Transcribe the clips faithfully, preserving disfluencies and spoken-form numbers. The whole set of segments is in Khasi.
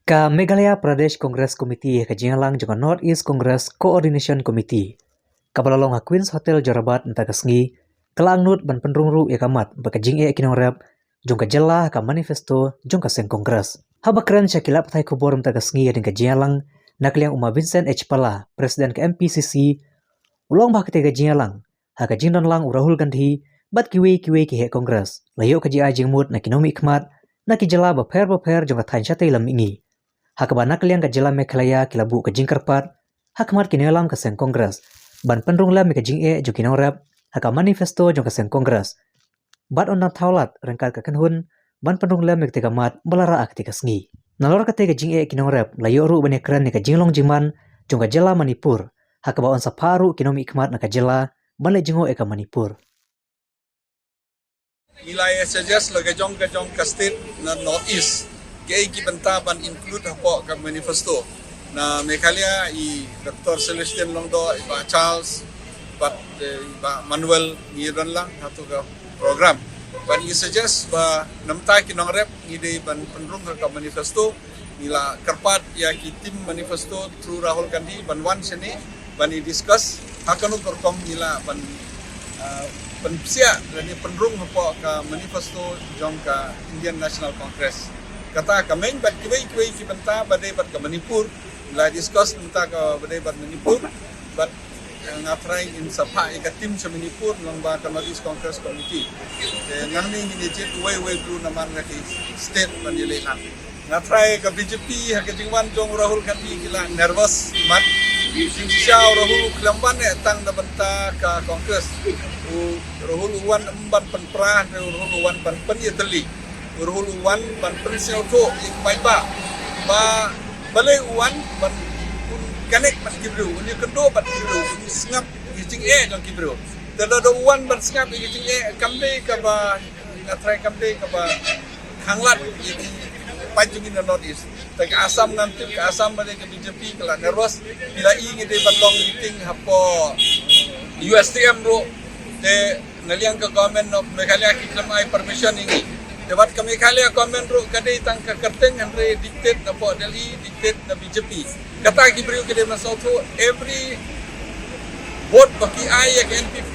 Ka Meghalaya Pradesh Congress Committee ha ka jingïalang jong ka North East Congress Coordination Committee, kaba la long ha Queen's Hotel Jorabat mynta ka sngi, ka la angnud ban pynrung ruh ïa ka mat bad ka jingeh ki nongrep jong ka jylla ha ka manifesto jong ka seng Congress. Haba kren sha ki lad pathai khubor mynta ka sngi hadien ka jingïalang, na ka liang u Ma Vincent H Pala, President ka M P C C, u la ong ba ha katei ka jingïalang, ha ka jingdon lang u Rahul Gandhi bad kiwei kiwei ki heh Congress, la ïoh ka jingai jingmut na ki nongmihkhmat na ki jylla bapher bapher jong ka thaiñ shatei lam mihngi. Ha kaba na ka liang ka jylla Meghalaya ki la buh ka jingkyrpad ha khmat ki nongïalam ka seng Congress ban pynrung lem ïa ka jingeh jong ki nongrep ha ka manifesto jong ka seng Congress. Bad un nang thaw lad ryngkat ka kynhun ban pynrung lem ïa katei ka mat ba la rah ha katei ka sngi. Nalor katei ka jingeh ki nongrep, la ïoh ruh ban ïakren ïa ka jinglong jingman jong ka jylla Manipur, ha kaba yn sa phah ruh ki nongmihkhmat na ka jylla ban leit jngoh ïa ka Manipur. Ngi la ïa suggest la ka jong ka jong ka state na North East, kaei ki bynta ban include hapoh ka manifesto. Na Meghalaya i Doctor Celestine Lyngdoh, i Bah Charles bad, eh, i Bah Manuel, ngi don lang ha tu ka program. Bad ngi suggest ba namta ki nongrep ngi dei ban pynrung ha ka manifesto. Ngi la kyrpad ïa ki team manifesto through Rahul Gandhi ban wan shane ban ïa discuss ha kano ka rukom ngi lah ban, ah, pynpsiah lane pynrung hapoh ka manifesto jong ka Indian National Congress. Kata ka main bad kiwei kiwei ki bynta ba dei bad ka Manipur, ngi la discuss bynta kaba dei bad Manipur bad, eh, nga try in sa phah ïa ka team sha Manipur lyngba ka North East Congress Committee. Eh, nangne ngin ïa jied uwei uwei bru namar nga ki state ban ïa leh lang. Nga try ka B J P ha ka jingwan jong u Rahul Gandhi ki la nervous mat. Jingshisha u Rahul u khlem wan eh tang na bynta ka Congress. U Rahul u wan ym ban pynpra, u Rahul u wan ban pynïatylli. U Rahul u wan ban pynsngewthuh ïa ki paidbah ba balei u wan ban un connect bad ki briew, un ïakynduh bad ki briew, un ïasngap ïa ki jingeh jong ki briew. Te lada u wan ban sngap ïa ki jingeh, kam dei kaba, nga try, kam dei kaba khanglad ïa ki paid jong ngi na North East. Te ka Assam ngam tip, ka Assam ba dei ka B J P ka la nervous, ki la i ngi dei ban long meeting hapoh U S T M ruh. Te na liang ka Government of Meghalaya ki khlem ai permission ïa ngi. Te wat ka Meghalaya government ruh ka dei tang ka kyrteng, hynrei dictate na poh Delhi, dictate na B J P. Kata ki briew ki dei ban sngewthuh, every vote ba ki ai ïa ka N P P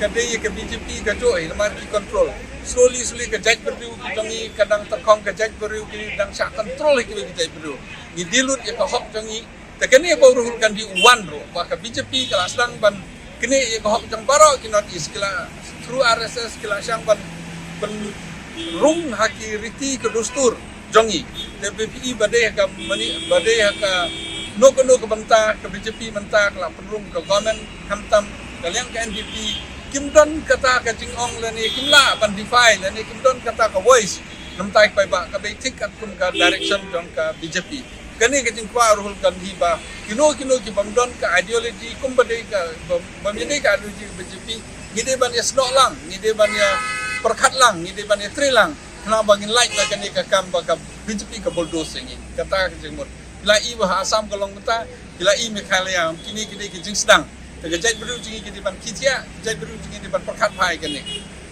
ka dei ïa ka B J P ka juh hi namar ki control. Slowly slowly ka jaitbynriew ki jong ngi ka dang tyrkhong, ka jaitbynriew ki dang shah control hi kiwei ki jaitbynriew. Ngi dilute ïa ka hok jong ngi. Te kane ba u Rahul Gandhi u wan ruh, ba ka B J P ka la sdang ban knieh ïa ka hok jong baroh ki North East, ki la through R S S ki la sdang ban pynrung ha ki riti ka dustur jong ngi. Te ba phi i ba dei ha ka mani, ba dei ha kano kano ka bynta ka B J P mynta ka la pynrung ka government, khamtam ka liang ka N P P kim don kata ka jingong lane kim lah ban defy lane kim don kata ka voice. Namar ki paidbah ka bei thik katkum ka direction jong ka B J P. Kane ka jingkwah Rahul Gandhi ba kino kino ki bym don ka ideology kumba dei ka, bym, bym ïadei ka ideology B J P, ngi dei ban ïasnoh lang, ngi dei ban ïa pyrkhat lang, ngi dei ban ïatrei lang. Khnang ba ngin lait na kane ka kam ba ka B J P ka bulldoze ïa ngi. Kata ka jingmut. Ki la i ba ha Assam ka long mynta, ki la i Meghalaya, kine ki dei ki jingsdang. Te ka jaitbynriew jong ngi ki dei ban khie thiah, ka jaitbynriew jong ngi dei ban pyrkhat bha ïa kane.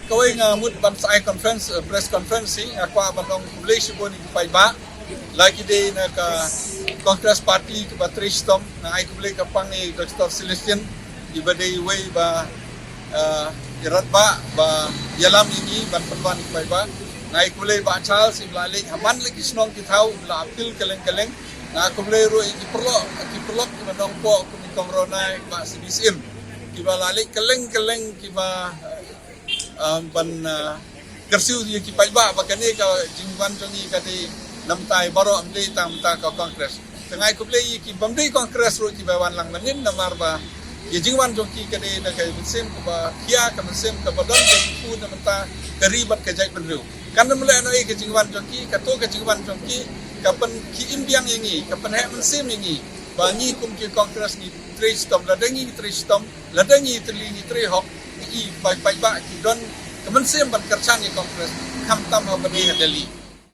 Kawei nga mut ban sa ai conference, eh, press conference hi, nga kwah ban ong khublei shibun ïa ki paidbah. La ki dei na ka Congress Party kiba trei shitom, nga ai khublei kyrpang ïa Doctor Celestine, iba dei iwei ba, eh, ïaroh ba, ba ïalam ïa ngi ban pynwan ïa ki paidbah. Nga ai khublei Bah Charles, iba la leit ha man la ki shnong ki thaw, iba la appeal kylleng kylleng. Nga ai khublei ruh ïa ki paralok, ki paralok kiba nongpoh kum i Kong Ronai, Bah C B Syiem. Kiba la leit kylleng kylleng kiba, eh, um, ban, uh, kyrsiew ïa ki paidbah ba kane ka jingwan jong ngi ka dei namar ïa baroh, ym dei tang namar ka Congress. Te nga ai khublei ïa ki bym dei Congress ruh kiba wan lang mynnin namar ba ïa jingwan jong ki ka dei da ka mynsiem kaba khia, ka mynsiem kaba don ka jingpur namar ka ri bad ka jaitbynriew. Kan ym leh noh ïa ka jingwan jong ki, kato ka jingwan jong ki ka pynkhie im biang ïa ngi, ka pynheh mynsiem ïa ngi ba ngi kum ki Congress ngi trei shitom, lada ngi trei shitom, lada ngi tylli ngi trei hok, ngi i paidbah ki don ka mynsiem ban kyrshan ïa Congress, khamtam haba dei ha Delhi.